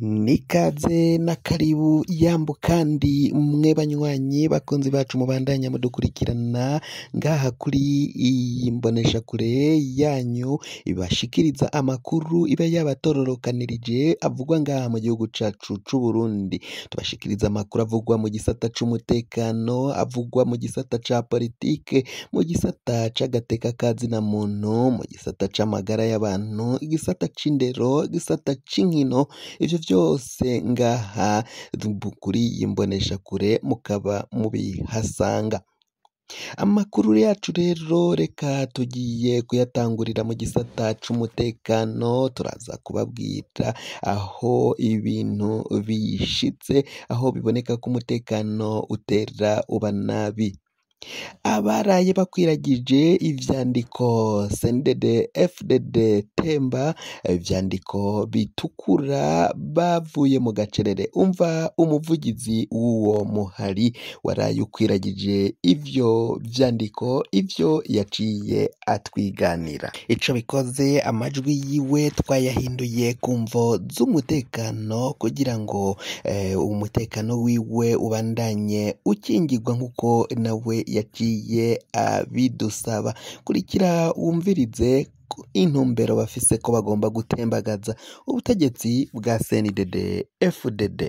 Nikaze na karibu yambu kandi mwe banywanyi bakunzi bacu mubandanya mudukurikirana ngaha kuri iyi mboneshakure yanyu ibashikiriza amakuru iba yabatororokanirije avugwa ngaha mu gihugu cacu c'Uburundi. Tubashikiriza amakuru avugwa mu gisata c'umutekano, avugwa mu gisata ca politike, mu gisata c'agateka ka zina muntu, mu gisata c'amagara y'abantu, igisata c'indero, igisata c'inkino, ivyo vyose ngaha kuri iyi mboneshakure mukaba mubihasanga. Amakuru yacu rero reka tugiye kuyatangurira mu gisata c'umutekano, turaza kubabwira aho ibintu bishitse, aho biboneka ko umutekano utera uba nabi. Abaraye bakwiragije ivyandiko CNDD FDD Temba, ivyandiko bitukura bavuye mu gacerere. Umva umuvugizi w'uwo muhari waraye ukwiragije ivyo vyandiko, ivyo yaciye atwiganira. Ico bikoze amajwi yiwe twayahinduye ku mvo z'umutekano kugira ngo umutekano wiwe ubandanye ukingirwa nk'uko nawe yaciye abidusaba. Kurikira wumvirize intumbero bafise ko bagomba gutembagaza ubutegetsi bwa CNDD FDD.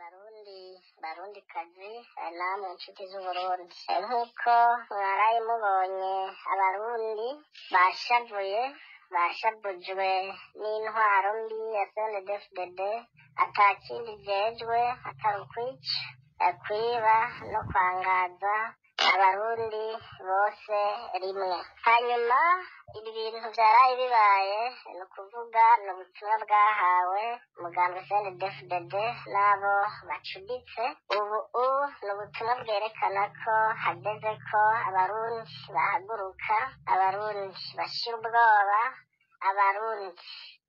Barundi, barundikazi, namwe nshuti z'Uburundi, nk'uko mwaraye mubonye abarundi bashavuye, bashavujwe n'intwaro mbi ya CNDD-FDD, ata kindi ijejwe atari ukwica, kwiba no kwangaza abarundi bose rimwe. Hanyuma ibi bintu vyaraye bibaye, ni ukuvuga ni ubutumwa bwahawe umugambi CNDD-FDD n'abo bacuditse. Ubu ni ubutumwa bwerekana ko hageze ko abarundi bahaguruka, abarundi bashira ubwoba, abarundi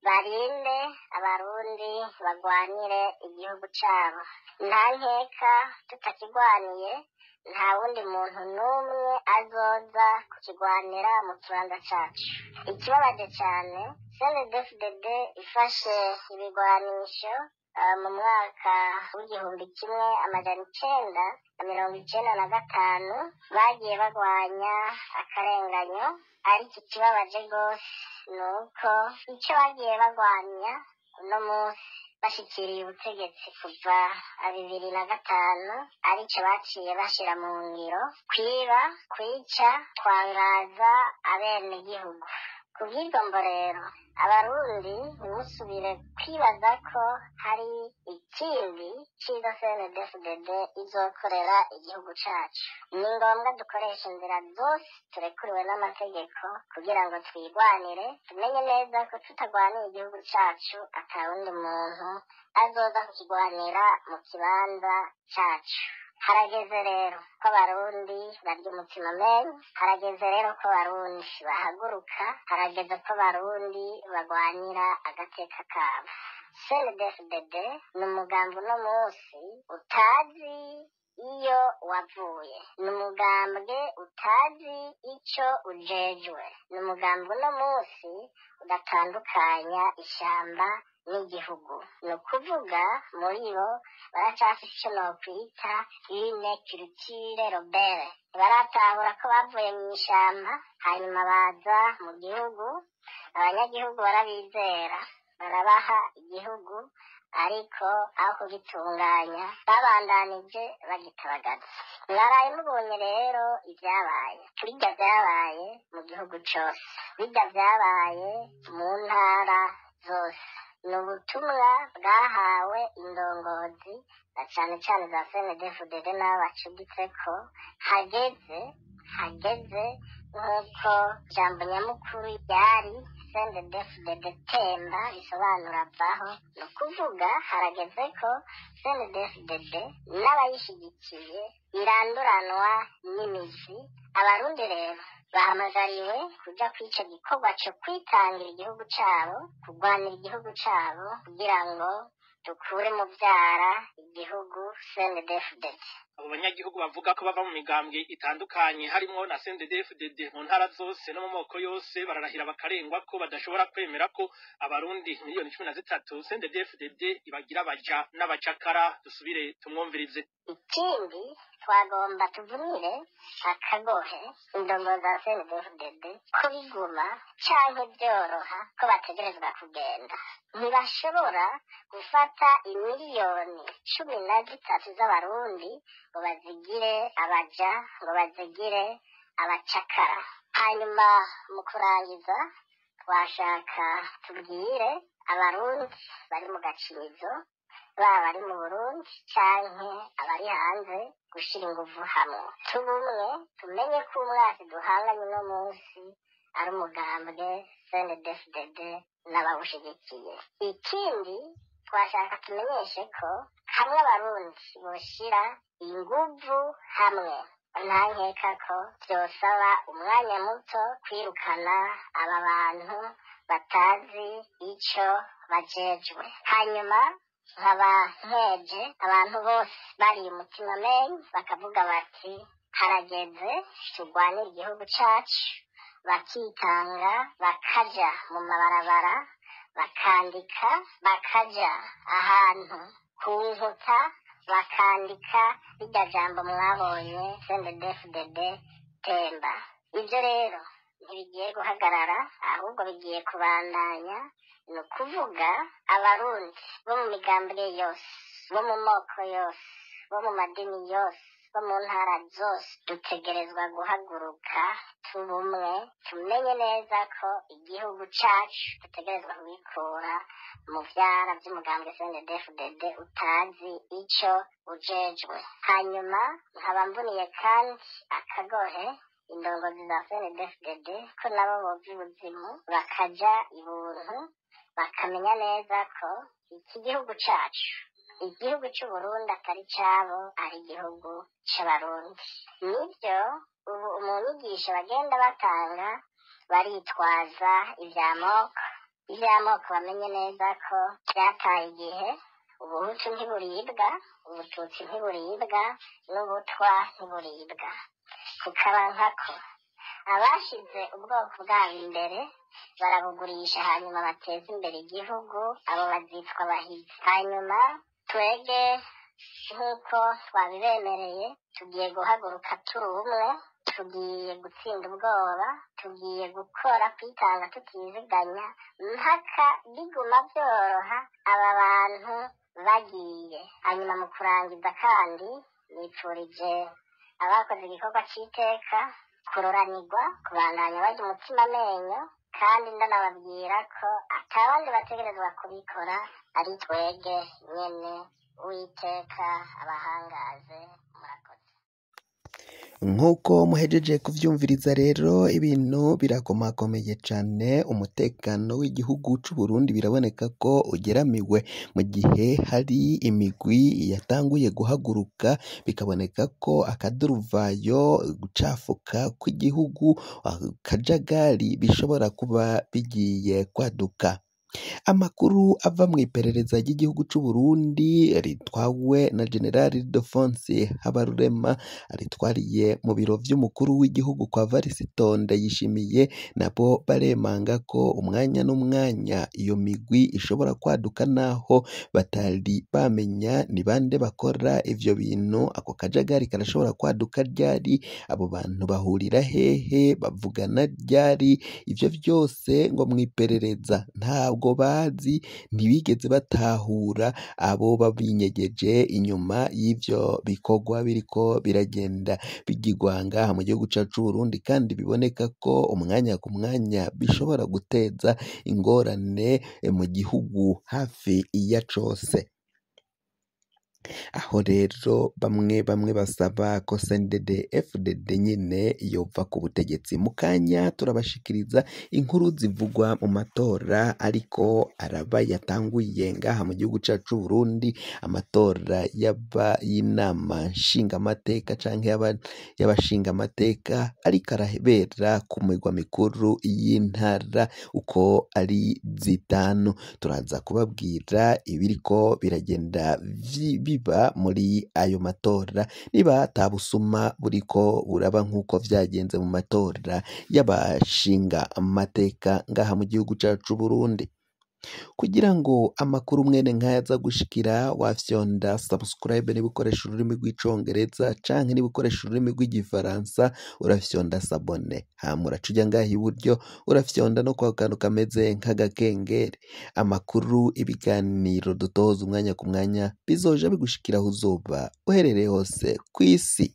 barinde, abarundi bagwanire igihugu cabo. Nta nkeka tutakigwaniye nta wundi muntu n'umwe azoza kukigwanira mu kibanza cacu. Ikibabaje cane, CNDD-FDD ifashe ibigwanisho mu mwaka w'1995 bagiye bagwanya akarenganyo, ariko ikibabaje gose ni uko ico bagiye bagwanya uno munsi bashikiriye ubutegetsi kuva 2005 arico baciye bashira mu ngiro: kwiba, kwica, kwangaza abenegihugu. Kubw'iryo rero abarundi ntimusubire kwibaza ko hari ikindi ciza CNDD-FDD izokorera igihugu cacu. Ni ngombwa dukoresha inzira zose turekuriwe n'amategeko kugira ngo twigwanire, tumenye neza ko tutagwaniye igihugu cacu ata wundi muntu azoza kukigwanira mu kibanza cacu. Harageze rero ko abarundi barya umutima menyo, harageze rero ko abarundi bahaguruka, harageze ko abarundi bagwanira agateka kabo. CNDD-FDD ni umugambi uno munsi utazi iyo wavuye, ni umugambwe utazi ico ujejwe, ni umugambi uno munsi udatandukanya ishamba n'igihugu. Ni ukuvuga muri bo baracafise ico nokwita une culture rebelle, ntibaratahura ko bavuye mw'ishamba hanyuma baza mu gihugu, abanyagihugu barabizera barabaha igihugu, ariko aho kugitunganya babandanije bagitabagaza. Mwaraye mubonye rero ivyabaye, birya vyabaye mu gihugu cose, birya vyabaye mu ntara zose. Ni ubutumwa bwahawe indongozi na cane cane za CNDD-FDD n'abo bacuditseko, hageze hageze nk'uko ijambo nyamukuru ryari CNDD-FDD Temba risobanura vaho. Ni ukuvuga harageze ko CNDD-FDD n'abayishigikiye iranduranwa n'imizi. Abarundi rero bahamagariwe kuja kw'ico gikorwa co kwitangira igihugu cabo, kugwanira igihugu cabo kugira ngo dukure mu vyara igihugu CNDD-FDD. Abo banyagihugu bavuga ko bava mu migambwe itandukanye harimwo na CNDD-FDD mu ntara zose no mu moko yose, bararahira bakarengwa ko badashobora kwemera ko abarundi 13 miliyoni CNDD-FDD ibagira baja n'abacakara. Dusubire tumwumvirize. Ikindi twagomba tuvunire akagohe indongo za CNDD-FDD ko biguma canke vyoroha ko bategerezwa kugenda. Ntibashobora gufata imiliyoni 13 z'abarundi ngo bazigire abaja, ngo bazigire abacakara. Hanyuma mu kurangiza, twashaka tubwire abarundi bari mu gacinyizo, baba bari mu Burundi canke abari hanze, gushira inguvu hamwe, tube umwe, tumenye ko umwasi duhanganye uno munsi ari umugambwe CNDD-FDD n'abawushigikiye. Ikindi twashaka tumenyeshe ko hamwe abarundi boshira inguvu hamwe, nta nkeka ko vyosaba umwanya muto kwirukana aba bantu batazi ico bajejwe. Hanyuma nkaba nkeje abantu bose bari umutima menyi, bakavuga bati harageze turwanire igihugu cacu, bakitanga, bakaja mu mabarabara, bakandika, bakaja ahantu ku nkuta bakandika rirya jambo mwabonye, CNDD-FDD temba. Ivyo rero ntibigiye guhagarara, ahubwo bigiye kubandanya. Ni ukuvuga abarundi bo mu migambwe yose, bo mu moko yose, bo mu madini yose, bo mu ntara zose, dutegerezwa guhaguruka tube umwe, tumenye neza ko igihugu cacu dutegerezwa kubikura mu vyara vy'umugambwe CNDD-FDD utazi ico ujejwe. Hanyuma nkaba mvuniye kandi akagohe indongozi za CNDD-FDD ko nabo bova ibuzimu bakaja ibuntu, bakamenya neza ko iki gihugu cacu, igihugu c'Uburundi, atari cabo, ari igihugu c'abarundi. Nivyo ubu mu nyigisho bagenda batanga baritwaza ivy'amoko. Ivy'amoko bamenye neza ko vyataye igihe. Ubuhutu ntiburibwa, ubututsi ntiburibwa, n'ubutwa ntiburibwa. Kukaba nkako abashize ubwoko bwabo imbere barabugurisha, hanyuma bateze imbere igihugu, abo bazitwa abahizi. Hanyuma twege nk'uko twabibemereye, tugiye guhaguruka turi umwe, tugiye gutsinda ubwoba, tugiye gukora kwitanga tutiziganya mpaka biguma byoroha aba bantu bagiye. Hanyuma mu kurangiza kandi nipfurije abakoze igikorwa c'iteka kuroranirwa, kubandanya barya umutima amenyo, kandi ndanababwira ko atabandi bategerezwa kubikora, ari twege nyene. Uwiteka abahangaze. Murakoze. Nk'uko muhejeje kuvyumviriza rero, ibintu birakomakomeye cane. Umutekano w'igihugu c'Uburundi biraboneka ko ugeramiwe, mu gihe hari imigwi yatanguye guhaguruka, bikaboneka ko akaduruvayo, gucafuka kw'igihugu, akajagari bishobora kuba bigiye kwaduka. Amakuru ava mu iperereza ry'igihugu c'Uburundi ritwawe na General Ildefonse Habarurema, aritwariye mu biro vy'umukuru w'igihugu kwa Varisito Ndayishimiye, nabo baremanga ko umwanya n'umwanya iyo migwi ishobora kwaduka, naho batari bamenya ni bande bakora ivyo bintu. Ako kajagari karashobora kwaduka ryari? Abo bantu bahurira hehe? Bavugana ryari? Ivyo vyose ngo mw'iperereza ntabwo bazi, ntibigeze batahura abo babinyegeje inyuma y'ivyo bikorwa biriko biragenda bigirwa ngaha mu gihugu cacu c'Uburundi, kandi biboneka ko umwanya ku mwanya bishobora guteza ingorane mu gihugu hafi ya cose. Aho rero bamwe bamwe basaba ko CNDD FDD nyene yova ku butegetsi. Mu kanya turabashikiriza inkuru zivugwa mu matora ariko araba yatanguye ngaha mu gihugu cacu c'Uburundi, amatora yaba y'inama nshingamateka canke y'abashingamateka ariko arabera ku migwa mikuru y'intara uko ari zitanu. Turaza kubabwira ibiriko biragenda biba. biba muri ayo matora, niba ata busuma buriko buraba nk'uko vyagenze mu matora y'abashinga amateka ngaha mu gihugu cacu c'Uburundi. Kugira ngo amakuru mwene nkaya aza gushikira, wafyonda subscribe niba ukoresha ururimi rw'icongereza, canke niba ukoresha ururimi rw'igifaransa urafyonda s'abonner, hama uraca uja ngaha iburyo urafyonda no kwa kantu kameze nk'agakengeri. Amakuru, ibiganiro dutoza umwanya ku mwanya bizoja bigushikira aho uzoba uherereye hose kw'isi.